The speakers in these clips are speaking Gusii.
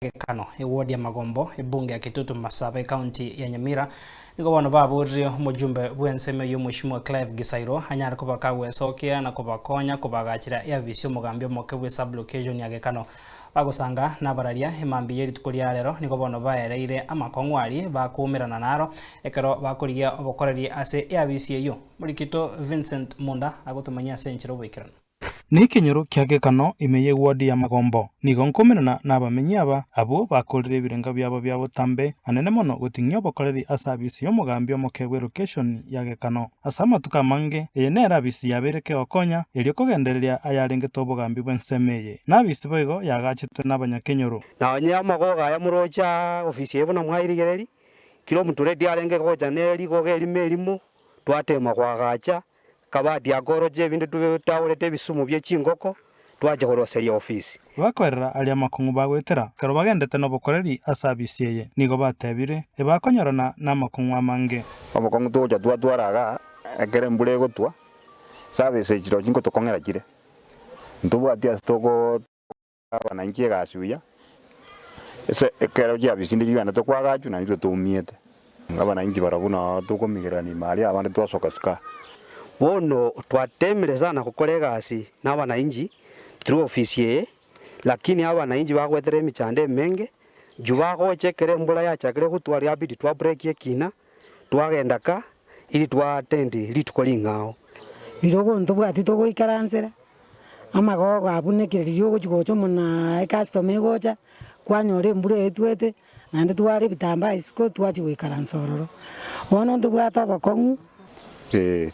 Gekano, ewodi ya Magombo, ebunge ya Kitutu Masaba, ecounty ya Nyamira, nigo bono baborire omojumbe bw'ensemo eyio Mweshimiwa Clive Gisairo anyare koba kagwesokia na kobakonya kobagachera eabisi y'omogambi omoke bwe sub-location ya Gekano. Bagosanga nabararia emambia ye rituko ria rero nigo bono baereire amakong'u aria bakoumerana naro ekero bakorigia obokoreri ase eabisi eyio. Morikito Vincent Munda agotomanyia ase enchera oboikeranu. Nekenyoro kia Gekano ime y'ewodi ya Magombo. Nigo nkomenana nabamenyi aba, abwo bakorire ebirenga biabo bia botambe anene mono goting'ia obokoreri ase abisi y'omogambi omoke bw'elokeshoni ya Gekano. Ase amatuko amange, eye nere abisi yabeire kegokonya erio kogendereria ayarengete obogambi bw'ensemo eye. Nabisi boigo yaagachetwe nabanyakenyoro. Na onye amagogo aya moroche aa ofisi eye buna mwairigereria, kera omotureti arenge gocha ne rigogo erimo erimo, twatema koagacha, Kabati akoroche ebinto totagorete ebisumu bie chingoko, twacha koroseria ofisi. Bakoerera aria amakong'u bagoetera ekero bagendete nobokoreri ase abisi eye, nigo batebire, Ebakonyorana namakong'u amange. Obokong'u togocha twatwara igaa, ekero embura egotwa, service echi roche nkotokong'era chire, ntobwati ase toko. Abananchi egasi buya, ase ekero chiafisi chinde chigenderete koagachwa naintwe toumiete. Abananchi barabwo nao tokomigererania ime aria abande twasoka sika. Bono twatemire sana gokora egasi na abananchi through ofisi eye, lakini abananchi bagoetera emichando emenge, juu bagocha ekero embura yachakire gotwa riabidi twa break ekina, twagenda ka, ili twa attend rituko ring'ao. Rirogo ntobwati togoikaransera, Amagogo abunekire riria ogochia gocha omona ecustom egocha, kwanyora embura etwete, naende tware ebitambaa isiko twachia goikaransa ororo. Bono ntobwate obokong'u. Ee,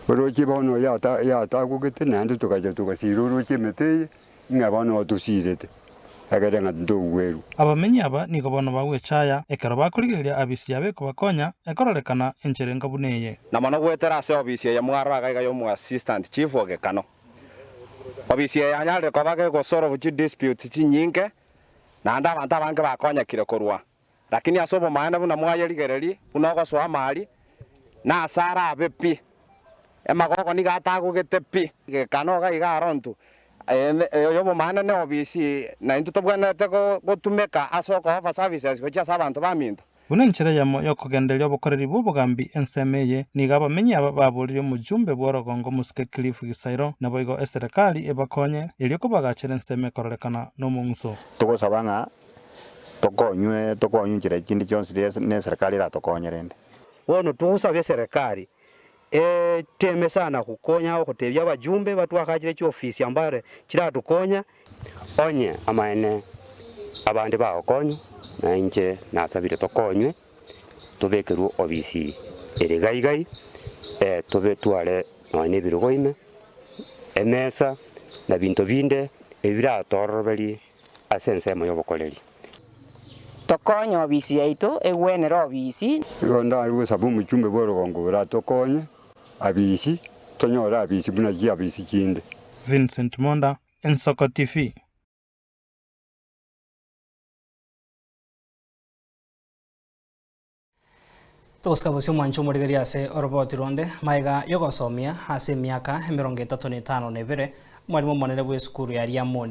oroche bono yata yatagogete naende togacha togasira oroche emete eye, ng'a bono otosirete, ekere ng'a tintogwerwa. Abamenyi aba nigo bono bagwechaya ekero bakorigereria abisi yabo ekobakonya ekororekana enchera enka buna eye. Na mono goetera ase ofisi eye mwarora iga iga y'omoassistant chief o Gekano. Ofisi eye yanyarire koba gegosolve chidisputes chinyinge naende abanto abange bakonyekire korwa. Lakini ase obomaene buna mwayerigereria buna ogosoa amari, nase arabe pi. Emagogo nigo atagogete pi. Gekano iga iga aro intwe, oyobomaene ne ofisi na intwe tobwenerete gotumeka ase oko offer services gochia ase abanto baminto. Buna enchera eyemo y'okogendereria obokoreri bw'obogambi ensemo eye, nigo abamenyi aba baboririe omojumbe bw'orogongo omosike Cliff Gisairo, naboigo eserekari ebakonye erio kobagachera ensemo ekororekana nomong'uso. Togosaba ng'a tokonywe tokonywe nchera chinde chionsi ne eserekari eratokonye rende. Bono togosaba eserekari eteme sana gokonya gotebia abajumbe batwagachire chiofisi ambare chiratokonya. Onye amaene abande bagokonywa, na inche nasabire tokonywe, tobekerwe obisi ere gaigai, tobe tware nonya na ebirogo ime, emesa, na binto binde ebi biratororoberie ase ensemo y'obokoreri. Tokonye obisi yaito egwenere obisi. Igo ndare gosaba omochumbe bw'orogongo oratokonye abisi, tonyore abisi buna chiabisi chinde. Vincent Monda, Ensoko TV. Togosika bosio omwanche omorigereria ase oroboti ronde, magega y'ogosomia ase emiaka 35 na ebere, omwalimu omonene bw'esukuru ya Riamoni.